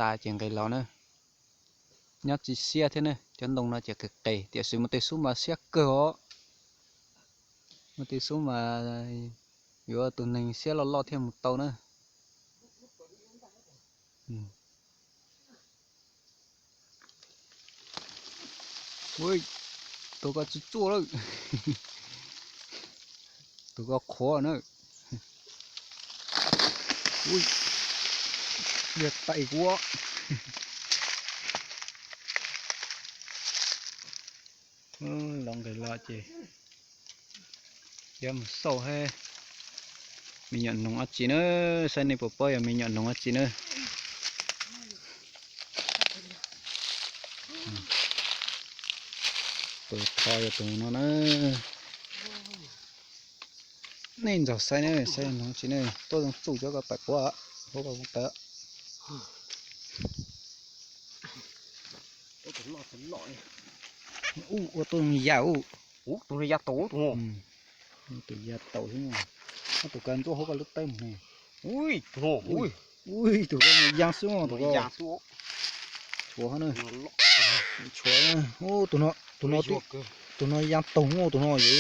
tas ces nqis los na. Nyob tsis siab thiab na, cov ntoo no ces qis qis, tiam sis mus tej xub mas siab kawg os. Mus tej xub mas yuav tus neeg siab loj loj thiaj mus tau na. Tus ko tsis tsuaj lawm, tus ko qhuav na. Ua, liag tais kuv. Los nqis los ces yuav mus xauj seb me nyuam noog dab tsi na, saib nej puas paub yog me nyuam noog dab tsi na. Tus tho yog tus no na. Nej ntxaug saib na, saib noog dab tsi na, tuaj zoo txuj cov ko pais quav hauv ko tawm. Ua tuaj ya ub. Tus ya tau tus, tus ya tau xwb. Tus kav ntxuaj hauv ko lub teeb ne. Ui, tus ko ya xwb, tus ko. Tshuav na, tshuav. Tus no, tus no ya taug tus no yom.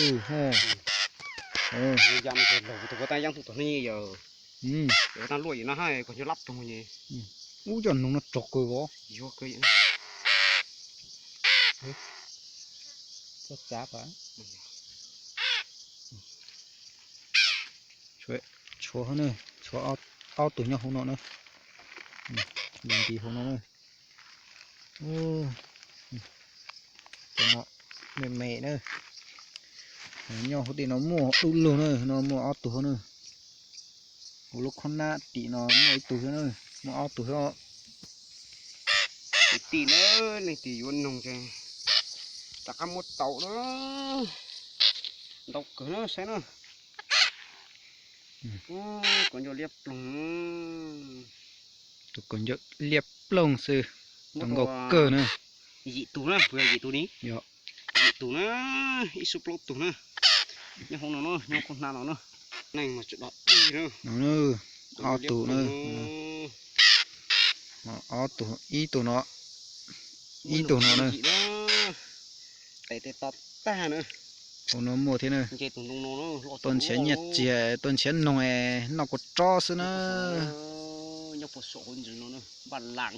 Ub, cov noog no rog kawg os. Tshuav, tshuav ob tug nyob hauv no na. Nti hauv no na. Cov no me me na. Nyob hauv tim no muaj dub lug na, no muaj ob tug na. Hauv lub khob nab tim no muaj ib tug thiab na, muaj ob tug thiab. Kwv tij na, leej twg yuav noog ces rov qab muab tau na. Ntau kawg na, saib na. Kaus ncauj liab ploog. Tus kaus ncauj liab ploog xwb, tus nkauj kawg na. Yim tus na, puas yog yim tus ni? Yog. Yim tus na, ib xub plaub tug na. Nyob hauv no na, nyob hauv khob nab no na. Neeg mas tseem dog dig na. Ob tug na. Ob tug, ib tug no, ib tug no na. Tes to tag na. Hauv no muaj thiab na. Tuaj nrhiav nyiaj txiag, tuaj nrhiav noog es noj kua tsob xwb na.